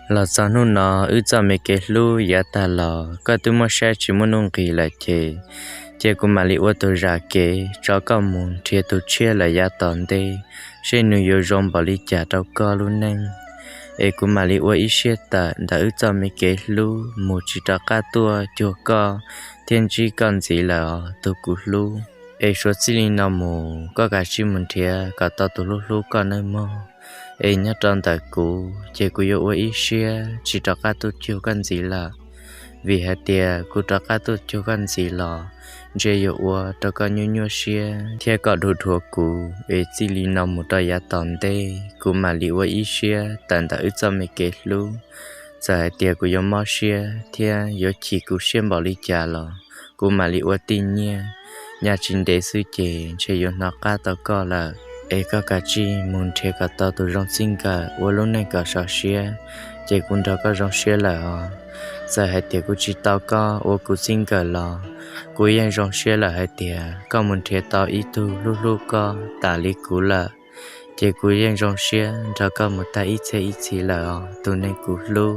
Los txog hnub no wb txoj me kev hlub yav tag los koj twb muab saib tsis muaj nuj nqis lawm ces, ces kuv mam li ua tus zam kev tso koj mus nrhiav tus tshiab lawm yav tom ntej, seb nws yuav zoo npaum li cas rau koj lub neej. Es kuv mam li ua ib siab tawm ntawm wb txoj me kev hlub mus tsis rov qab tuaj cuag koj thiab ntsib koj ntxiv lawm os tus kuv hlub. Es suav txij li no mus koj kav tsij mus nrhiav kom tau tus hlub hlub koj nawb mog. Es nyob rau ntawm kuv ces kuv yuav ua ib siab tsis rov qab tuaj cuag koj ntxiv lawm, vim hais tias kuv rov qab tuaj cuag koj ntxiv los ntshe yuav ua rau koj nyuaj nyuaj siab thiab koj dhuav dhuav kuv. Es txij li no mus rau yav tom ntej kuv mam li ua ib siab tawm ntawm wb txoj me kev hlub. Txawm hais tias kuv yuav mob siab thiab yuav chim kuv siab npaum li cas los kuv mam li ua tij nyiaj, nyaj tsis ntev xwb ces ntshe yuav hnov qab tau koj lawm. Es koj kav tsij mus nrhiav kom tau tus zoo txij nkawm ua lub neej kom sov siab, ces kuv nrog koj zoo siab lawm os. Txawm hais tias kuv tsis tau koj ua kuv txij nkawm los kuv yeej zoo siab lawm hais tias koj mus nrhiav tau ib tug hlub hlub koj tas li kuv lawm, ces kuv yeej zoo siab nrog koj mus tag ib txhiab ib txhis lawm os tus neeg kuv hlub.